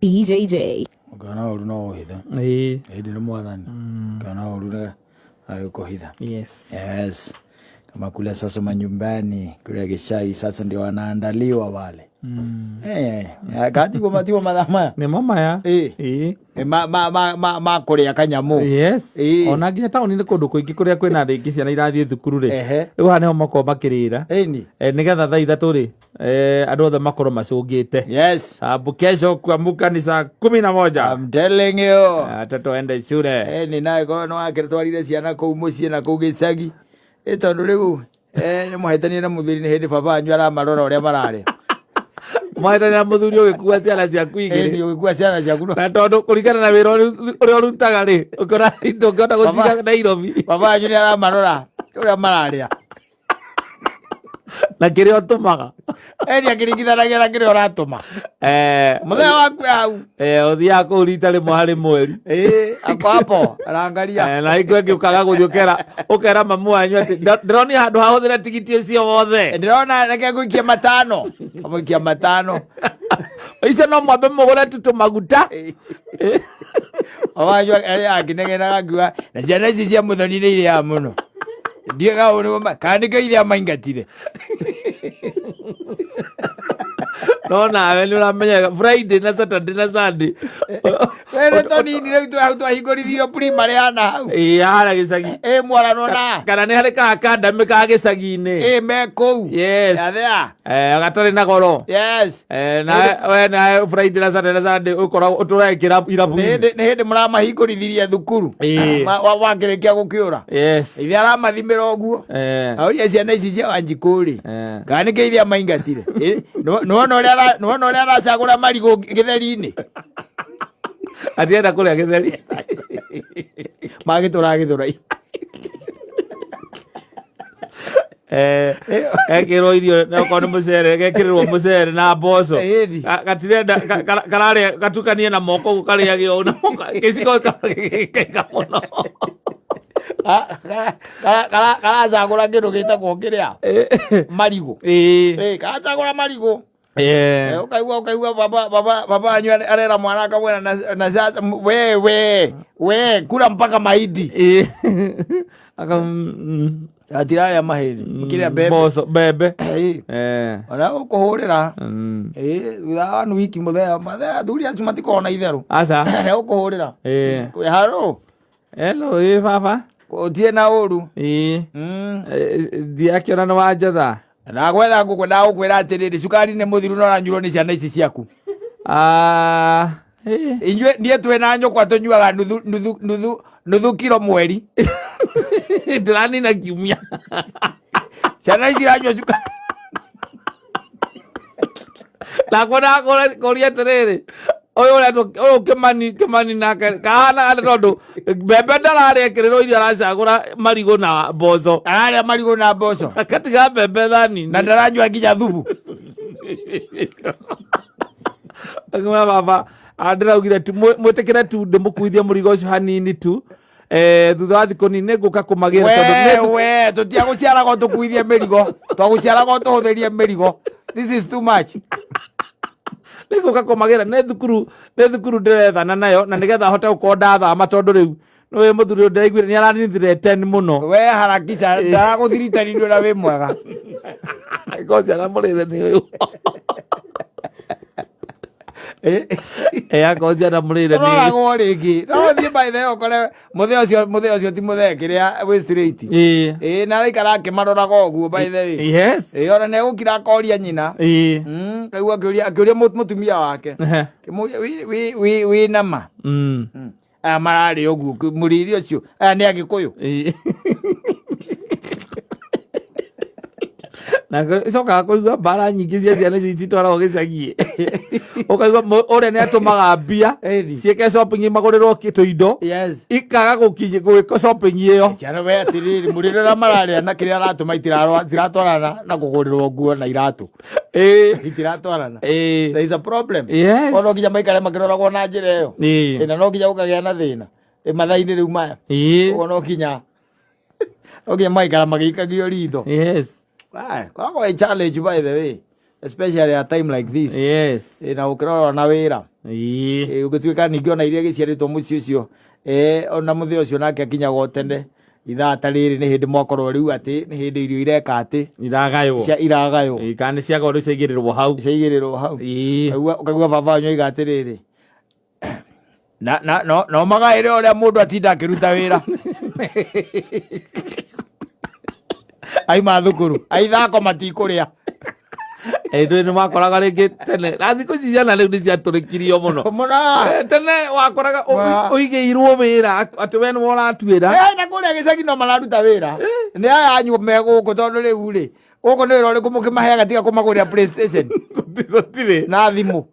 DJJ. Ũngĩona ũru no ũhithe. Ĩĩ. Ĩndĩ nĩ mwathani. Ũngĩona ũru nĩ agĩkũhitha. Yes. Yes. Kama kule sasa manyumbani kule gĩcagi sasa ndio wanaandaliwa wale. Eh, katiguo matiguo mathaa maya. Nĩmo maya. Ĩĩ. Ĩĩ. Eh, ma ma ma ma ma kũrĩa kanyamũ. Yes. Ĩĩ. Ona nginya taũni-inĩ kũndũ kũingĩ kũrĩa kwĩna rĩngĩ ciana irathiĩ thukuru rĩ. Ehe. Rĩu haha nĩho makoragwo makĩrĩra. Ĩni. Eh, nĩgetha thaa 3 rĩ andũ othe makorwo macũngĩte. Yes. Sababu kesho kuamuka ni saa 11. I'm telling you. Watoto waende shule. Ĩni nawe korwo nĩ wakĩtwarire ciana kũu mũciĩ na kũu gĩcagi. Ĩ tondũ rĩu nĩ mũhĩtania na mũthuri nĩ hĩndĩ baba wanyu aramarora ũrĩa mararĩa. Mwahĩtania na mũthuri ũgĩkua ciana ciaku Ĩni igĩrĩ. ũgĩkua ciana ciaku Na tondũ kũringana na wĩra ũrĩa ũrutaga rĩ, ũkĩona ndũngĩhota gũciga Nairobi. Baba wanyu nĩ aramarora ũrĩa mararĩa. Na kĩrĩa ũtũmaga. Ĩni akĩringithanagia na kĩrĩa ũratũma. Mũthenya waku wĩ hau. Ũthiaga kũu rita rĩmwe harĩ mweri. Ĩĩ, ako hapo araangalia. Na hingo ĩngĩ ũkaga gũthiĩ ũkera mamu wanyu atĩ ndĩronire handũ hahũthĩra tigiti ũcio wothe. Ndĩrona reke ngũikie matano. Kamũikia matano. Icio no mwambe mũgũre tu tũmaguta. Baba wanyu arĩa akĩnegenaga akiuga na ciana ici cia mũthoni nĩ irĩaga mũno. Ndiĩga ũũ nĩguo kana nĩkĩo ithe amaingatire. No nawe nĩ ũramenya Friday na Saturday na Sunday. We nĩ tũnini rĩu twĩ hau twahingũrithirio primary hana hau. Ĩĩ harĩa gĩcagi. Ĩ mwaranwo na. Kana nĩ harĩ ka academy ka gĩcagi-inĩ. Ĩ me kũu. Yes. Ya there. Gatarĩ na goro. Yes. Na we na Friday na Saturday na Sunday ũkoragwo ũtũraga irabu-inĩ. Nĩ hĩndĩ mũramahingũrithirie thukuru. Ĩĩ. Wakĩrĩkia gũkĩũra. Yes. Ithe aramathimĩra ũguo. Auria ciana ici cia Wanjikũ rĩ. Kana nĩkĩo ithe amaingatire. Ĩ, nĩwona ũrĩa aracagũra marigũ gĩtheri-inĩ. Atienda kũrĩa gĩtheri. Magĩtũra gĩthũrai. Ekĩrwo irio na okorwo nĩ mũcere gekĩrĩrwo mũcere na mboco. Ĩni. Gatirenda kararĩa gatukanie na moko ũguo karĩagio ũũ na moko gĩciko gĩkaika mũno. Karacagũra kĩndũ gĩtagwo kĩrĩa marigũ. Ĩĩ. Ĩ, karacagũra marigũ. Ũkaigua baba wanyu arera mwana akamwĩra na sasa we we we kula mpaka mahindi. Ĩĩ. Aka Gatirarĩa mahĩndĩ. Kĩrĩa mbembe. Mboco mbembe. Ĩĩ. Ona ũkũhũrĩra. Ĩĩ, thutha wa one week mũthenya mũthenya athuri acio matikoragwo na itherũ. Aca. Nĩ ũkũhũrĩra. Ĩĩ. Kwĩ harũ. Hello, ĩĩ baba. Gũtirĩ na ũru. Ĩĩ. Ndiakĩona nĩ wanjetha. Ndagwetha ngũkũ ndagũkwĩra atĩrĩrĩ cukari nĩ mũthiru na ũranyuirwo nĩ ciana ici ciaku. Ah, ĩĩ. Inyuĩ niĩ twĩ na nyũkwa tũnyuaga nuthu nuthu nuthu nuthu kiro mweri. Ndĩranina kiumia. Ciana ici iranyua cukari. Nakwa ndakũria atĩrĩrĩ ũyũ ũretwo ũyũ Kĩmani Kĩmani nake kahana atĩ tondũ mbembe ndararĩa ekĩrĩrwo irio aracagũra marigũ na mboco. Ararĩa marigũ na mboco. Akatiga mbembe thani-inĩ. Na ndaranyua nginya thubu. Akĩmwĩra baba ndĩraugire tu mwĩtĩkĩre tu ndĩmũkuithie mũrigo ũcio hanini tu. Thutha wa thikũ nini nĩngũka kũmagĩra tondũ We we tũtiagũciaraga tũkuithie mĩrigo. Twagũciaraga tũhũthĩrie mĩrigo. This is too much. Nĩngũka kũmagĩra nĩ thukuru nĩ thukuru ndĩrethana nayo na nĩgetha hote gũkorwo ndathama tondũ rĩu nĩũĩ mũthuri ũyũ ndĩraiguire nĩ aranithire ten mũno. We harakisha ndaragũthiritanire ũrĩa wĩ mwega. Angĩkorwo ciana mũrĩre nĩ ũyũ. Akorwo ciana mũrĩre nĩ ũyũ. Tũroragwo rĩngĩ. No ũthiĩ by the way ũkore mũthee ũcio mũthee ũcio ti mũthee kĩrĩa wĩ straight. Ĩĩ. Ĩĩ na araikara akĩmaroraga ũguo by the way. Yes. Ĩĩ ona nĩegũkira akoria nyina. Ĩĩ. Kaigua akĩũria mũtumia wake. Kĩmũria wĩ na ma. Aya mararĩa ũguo mũrĩre ũcio aya nĩ Agĩkũyũ. Ĩĩ. Na cokaga kũigua mbara nyingĩ cia ciana ici citwaragwo gĩcagi ũkaigua ũrĩa nĩ atũmaga mbia Ĩni. ciĩke shopping magũrĩrwo tũindo Yes. ikaga gũkinya gwĩka shopping ĩyo. Ciana we atĩrĩrĩ mũrĩre ũrĩa mararĩa na kĩrĩa aratũma itiratwarana na kũgũrĩrwo nguo na iratũ. Ĩĩ. Itiratwarana. Ĩĩ. There is a problem. Yes. Ono nginya maikare makĩroragwo na njĩra ĩyo. Ĩĩ. Ĩ, na no nginya gũkagĩa na thĩna. Ĩ, mathaa-inĩ rĩu maya. Ĩĩ. Ũguo no nginya maikara magĩikagio ritho. Yes. Aye, koragwo ĩ challenge by the way. Especially at time like this. Yes. Ĩ, na ũkĩrorwo na wĩra. Ũngĩtuĩka ningĩ ona iria gĩciarĩtwo mũciĩ ũcio, ona mũthĩ ũcio nake akinyaga o tene ithaa ta rĩrĩ, nĩ hĩndĩ mwakorwo rĩu atĩ nĩ hĩndĩ irio ireka atĩ Iragaywo. Cia iragaywo. Kana nĩ ciagwo rĩu ciaigĩrĩrwo hau. Ciaigĩrĩrwo hau. Ũkaigua baba wanyu oiga atĩrĩrĩ, na no magaĩre ũrĩa mũndũ atinda akĩruta wĩra aima thukuru aithako matikũrĩa. Ndũĩ nĩ wakoraga rĩngĩ tene na thikũ ici ciana rĩu nĩ ciatũrĩkirio mũno. Mũno. Tene wakoraga ũigĩirwo wĩra atĩ we nĩwe ũratuĩra. Na kũrĩa gĩcagi no mararuta wĩra nĩ aya anyu me gũkũ, tondũ rĩu rĩ gũkũ nĩ wĩra ũrĩkũ mũkĩmaheaga tiga kũmagũrĩra PlayStation? Gũtirĩ. Na thimũ.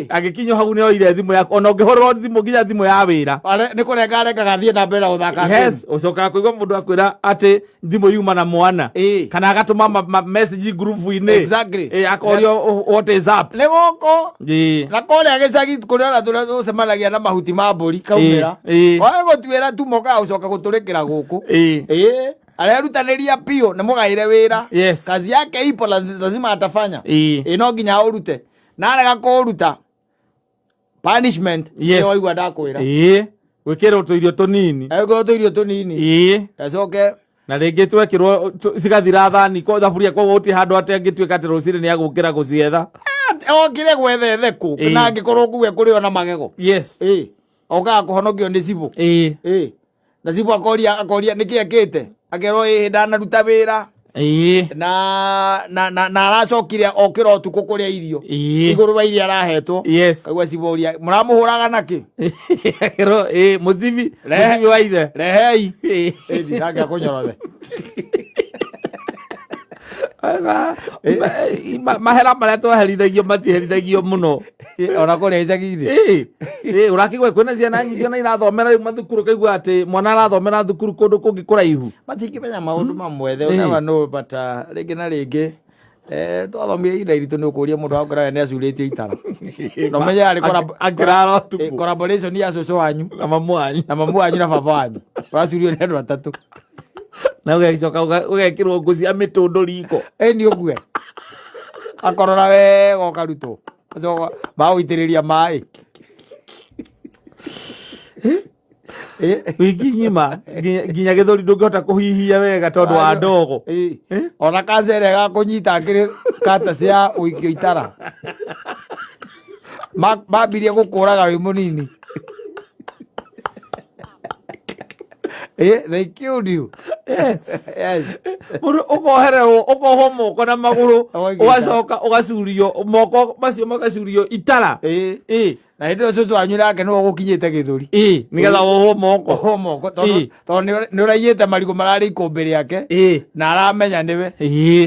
Agĩkinyio hau nĩ oire thimũ yaku, ona ũngĩhũrĩrwo thimũ, nginya thimũ ya wĩra. Nĩ kũrenga arengaga athiĩ na mbere na gũthaka game. Yes, ũcokaga kũigua mũndũ akwĩra atĩ thimũ yuma na mwana kana agatũma message group-inĩ. Akorio what is up. Nĩ gũkũ na kũrĩa gĩcagi kũrĩa ona tũrĩa tũcemanagia na mahuti ma mbũri kaumĩra. Wae gũtuĩra tu mokaga gũcoka gũtũrĩkĩra gũkũ. Arerutanĩria biũ, nĩ mũgaĩre wĩra. Kazi yake ipo, lazima atafanya. No nginya aũrute, na arega kũũruta, punishment. Nĩyo waigua ndakwĩra. Gwĩkĩrwo tũirio tũnini. Agĩkorwo tũirio tũnini. Acoke Na rĩngĩ twekĩrwo cigathira thani ko thaburia, koguo gũtirĩ handũ atĩ angĩtuĩka atĩ rũcinĩ nĩ agũkĩra gũcietha. Okire gwetha ethekũ na angĩkorwo kuwe kũrĩ ona magego. Okaga kũhonokio nĩ cibũ. Na cibũ akoria nĩkĩ ekĩte, akerwo ĩĩ ndanaruta wĩra na aracokire okĩra ũtukũ kũrĩa irio igũrũ wa iria arahetwo. Kaigua cibũ ũria mũramũhũraga nakĩ? Akĩrwo mũcibi. Mũcibi wa ithe. Rehei ĩndi kũnyorothe. Mahera marĩa twaherithagio matiherithagio mũno. Ona kũrĩa icagi-inĩ. Ĩĩ, ũrakĩigua kwĩna ciana nyingĩ ona irathomera rĩu mathukuru, ũkaigua atĩ mwana arathomera thukuru kũndũ kũngĩ kũraihu. Matingĩmenya maũndũ mamwe, they will never know, but rĩngĩ na rĩngĩ, twathomire ihinda iritũ, nĩ ũkũria mũndũ wakora we nĩ acurĩtio itara na ũmenye arĩ Akĩrara ũtukũ. Collaboration ya cũcũ wanyu na mamu wanyu. Na mamu wanyu na baba wanyu, ũracurio nĩ andũ atatũ. Na ũgacoka ũgekĩrwo ngũ cia mĩtũndũ riko. Ĩ nĩ ũgue akorora wega ũkarutwo, ũcoka magũitĩrĩria maĩ. Wiki ng'ima nginya gĩthũri ndũngĩhota kũhihia wega tondũ wa ndogo. Ona kanca ĩrĩa ĩgakũnyita akĩrĩ kata cia ũikio itara. Mambirie gũkũraga wĩ mũnini. They killed you. Yes. Mũndũ ũkohererwo, ũkohwo moko na magũrũ. Ũgaikio. Ũgacoka ũgacurio moko macio, magacurio itara. Na hĩndĩ ĩyo cũcũ wanyu nake nĩwe ũgũkinyĩte gĩthũri. Nĩgetha wohwo moko. Ohwo moko tondũ tondũ nĩ ũraiyĩte marigũ mararĩ ikũmbĩ rĩake na aramenya nĩwe.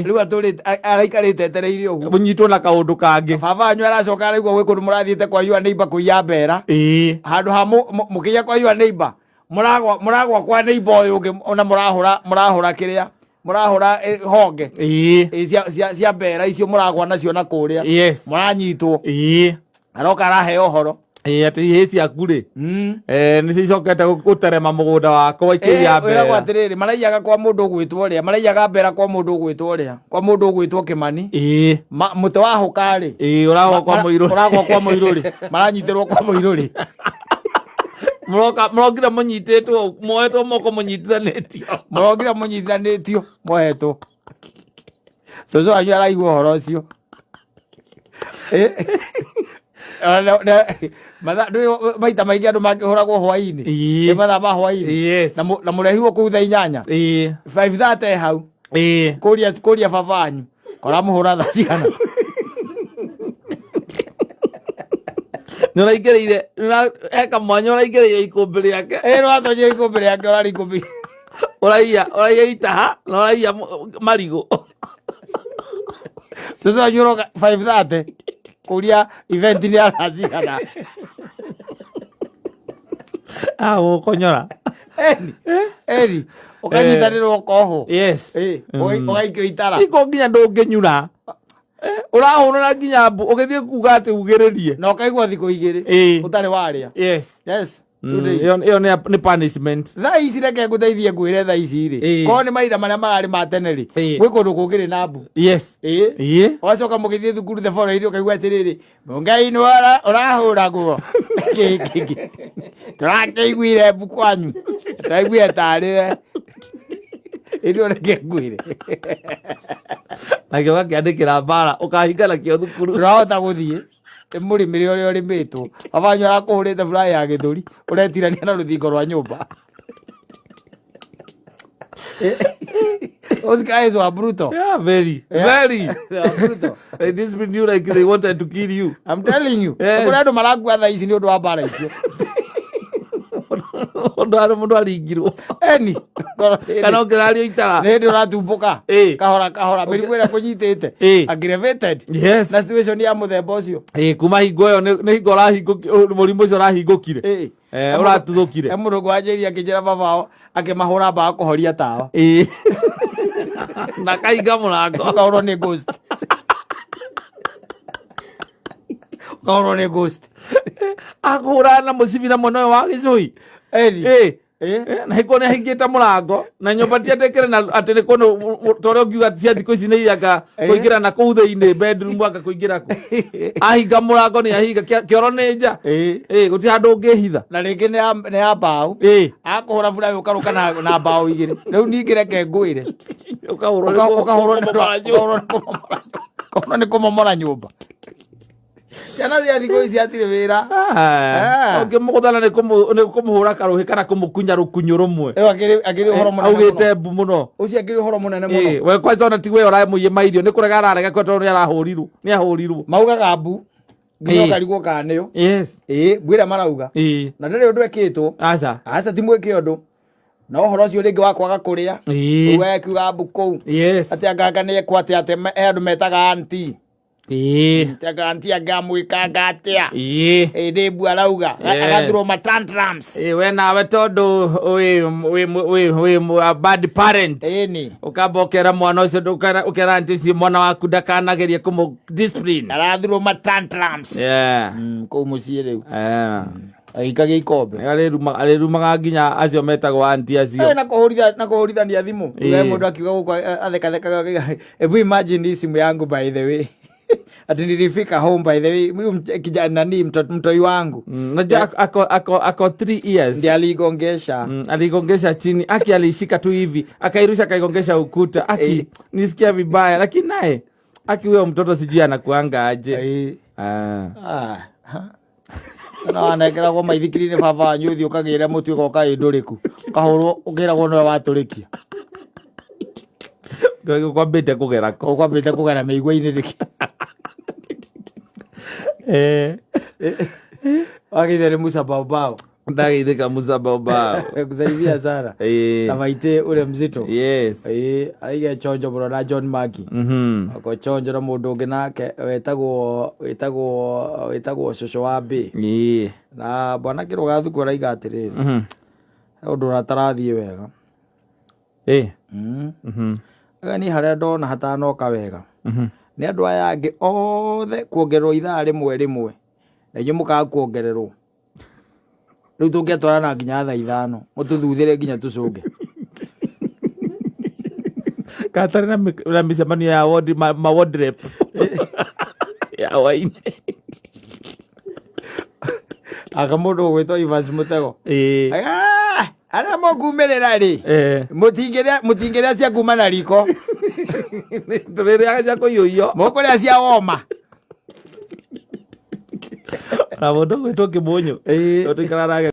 Rĩu atũrĩte araikarĩte etereire ũguo. Mũnyitwo na kaũndũ kangĩ. Baba wanyu aracoka araigua gwĩ kũndũ mũrathiĩte kwa your neighbor kũiya mbera. Handũ ha mũkĩiya kwa your neighbor, mũragwa kwa neighbor ũyũ ũngĩ, ona mũrahũra kĩrĩa mũrahũra, honge cia mbera icio mũragwa nacio na kũrĩa. Mũranyitwo. Aroka araheo ũhoro. Atĩ ihĩ ciaku rĩ, nĩcio icokete gũterema mũgũnda wakwa ikĩiya Wĩragwo mbera. Atĩrĩrĩ, maraiyaga kwa mũndũ ũgwĩtwo ũrĩa, maraiyaga mbera kwa mũndũ ũgwĩtwo ũrĩa, kwa mũndũ ũgwĩtwo Kĩmani. Mũtĩ wa hũka-rĩ, Ũragwa kwa mũirũ. Ũragwa kwa mũirũrĩ, maranyitĩrwo kwa mũirũrĩ. Mũroka mũrokire mũnyitĩtwo, moetwo moko mũnyitithanĩtio. Mũrokire mũnyitithanĩtio mohetwo. Cũcũ wanyu araigua ũhoro ũcio. Ndũĩ maita maingĩ andũ mangĩhũragwo hwaĩ-inĩ. Nĩ mathaa ma hwaĩ-inĩ. Na mũrehirwo kũu thaa 8. 5:30 hau. Kũria baba wanyu koramũhũra thaa cigana. Nĩ ũraingĩrĩire he kamwanya ũraingĩrĩire ikũmbĩ rĩake. Ĩ nĩwatonyire ikũmbĩ rĩake, ũrarĩ ikũmbĩ. Ũraiya itaha na ũraiya marigũ. Cũcũ wanyu ũroka 5:30 kũria event nĩ ya thaa cigana. Agũkonyora. Eni ũkanyitanĩrwo ũkohwo. Ũgaikio itara. Iko nginya ndũngĩnyura. Ũrahũrũra nginya mbu ũgĩthiĩ kuga atĩ ugĩrĩrie. Na ũkaigua thikũ 2 ũtarĩ warĩa. 2 days. Ĩyo nĩ punishment. Thaa ici reke ngũteithie ngwĩre thaa ici rĩ, korwo nĩ mahinda marĩa mararĩ ma tene rĩ, gwĩ kũndũ kũngĩrĩ na mbu. Ĩĩ, ũgacoka mũgĩthiĩ thukuru the following day ũkaigua atĩrĩrĩ, Ngai nĩ ũrahũragwo. Kĩ, kĩ, kĩ. Tũrakĩiguire mbu kwanyu, twaiguire tarĩ we. Ĩndĩ reke ngwĩre, Nakĩo gakĩandĩkĩra mbara ũkahinga nakĩo thukuru. Ndũrahota gũthiĩ nĩ mũrĩmĩre ũrĩa ũrĩmĩtwo, baba wanyu arakũhũrĩte fly ya gĩthũri, ũretirania na rũthingo rwa nyũmba. Those guys were brutal. Yeah, very. Yeah. Very. They were brutal. They disciplined you like they wanted to kill you. I'm telling you. Yes. Kũrĩ andũ marakua thaa ici nĩ ũndũ wa mbara icio. Mũndũ arĩ mũndũ aringirwo. Eni. Kana ũngĩrario itara. Nĩ hĩndĩ ũratumbũka. Kahora kahora mĩrimũ ĩrĩa kũnyitĩte. Aggravated. Na situation ya mũthemba ũcio. Ĩĩ, kuma hingo ĩyo nĩ hingo ũrahingũki mũrimũ ũcio ũrahingũkire. Eh, ũratuthũkire. He mũndũ ngwanjĩria akĩnjĩra baba wao akĩmahũra mbawa kũhoria tawa. Ĩĩ. Na kahinga mũrango. Ũkahũrwo nĩ ghost. Ũkahũrwo nĩ ghost. Akũhũra na mũcibi na mwena ũyũ wa gĩcũi. Eni. Ĩĩ. Eh? Na hingo nĩ ahingĩte mũrango na nyũmba ti atĩ ĩkĩrĩ na atĩ nĩ kũndũ ta ũrĩa ũngiuga cia thikũ ici nĩ anga kũingĩra na kũu thĩinĩ bedroom anga kũingĩra kũ ahinga mũrango nĩ ahinga kĩoro nĩ nja. Ĩĩ, gũtirĩ handũ ũngĩhitha. Na rĩngĩ nĩ ya mbaũ. Akũhũra bura ũkarũka na mbaũ igĩrĩ. Rĩu ningĩ reke ngwĩre. Ũkahũrwo nĩ Ũkahũrwo nĩ kũmomora nyũmba. Ũkahũrwo nĩ kũmomora nyũmba. Ciana cia thikũ ici hatirĩ wĩra. Ah, ũngĩmũgũthana nĩ kũmũhũra karũhĩ kana kũmũkunya rũkunyo rũmwe. Ĩyo akĩrĩ ũhoro mũnene mũno. Augĩte mbu mũno. Ũcio akĩrĩ ũhoro mũnene mũno. Ĩĩ, we kwanza ona ti we ũramũiye mairio nĩ kũrega ararega kwa tondũ nĩ arahũrirwo nĩ ahũrirwo. Maugaga mbu nginya ũkarigwo kana nĩyo. Ĩĩ, mbu ĩrĩa marauga. Na ndĩrĩ ũndũ ĩkĩtwo. Aca. Aca ti mwĩke ũndũ. Na ũhoro ũcio rĩngĩ wa kwaga kũrĩa. Uga akiuga mbu kũu. Atĩ anganga nĩ ekwo atĩ atĩ he andũ metaga auntie. Atĩ anga auntie angamwĩkanga atĩa. Ĩĩ nĩ mbu arauga. Agathurwo ma tantrums. Ĩĩ, we nawe tondũ wĩ a bad parent. Ĩni. Ũkamba ũkera mwana ũcio ũkera auntie ũcio mwana waku ndakanagerie kũmũ discipline. Arathurwo ma tantrums. Kũu mũciĩ rĩu. Agĩikagia ikombe. Arĩrumaga nginya acio metagwo auntie acio. Na kũhũrithania thimũ. Ugae mũndũ akiuga gũkũ athekathekaga akiuga, hebu imagine hii simu yangu by the way. Ati nilifika home by the way, huyu kijana nani mtoi wangu. Najua ako 3 years. Ndiye aligongesha. Aligongesha chini, aki alishika tu hivi, akairusha akaigongesha ukuta. Aki nisikia vibaya, lakini naye aki huyo mtoto sijui anakuanga aje. Na wanekeragwo maithikiri-inĩ baba wanyu ũthiĩ ũkagĩre mũtu ũgoka ĩ ndũrĩku. Ũkahũrwo ũkĩragwo nĩwe watũrĩkia. Ũkwambĩte kũgera kũ? Ũkwambĩte kũgera mĩigua-inĩ nĩkĩ? Wageithio nĩ Musa Baobao. Ndageithĩka Musa Baobao. Kusalimia sana. Na maite ule mzito. Araiga chonjo mũno na John Maki. Ako chonjo na mũndũ ũngĩ nake wetagwo cũcũ wa Mbĩ. Na bwana Kĩrũga Thuku araiga atĩrĩrĩ. He ũndũ ũtarathiĩ wega. Aga niĩ harĩa ndona hatanoka wega. Nĩ andũ aya angĩ othe kuongererwo ithaa rĩmwe rĩmwe. Na inyuĩ mũkaga kuongererwo. Rĩu tũngĩatwarana nginya thaa 5, mũtũthuthĩre nginya tũcũnge. Katarĩ na mĩcemanio ya ward, ma ward rep. Ya waini. Aka mũndũ ũgwĩtwo Evans Mũtego. Arĩa mũngumĩrĩra rĩ, mũtingĩrĩa cia kuma na riko. Tũrĩrĩaga cia kũiyũiywo. Mũkũrĩa cia woma. Na mũndũ ũgwĩtwo Kĩmũnyũ. Tũikaraga nake.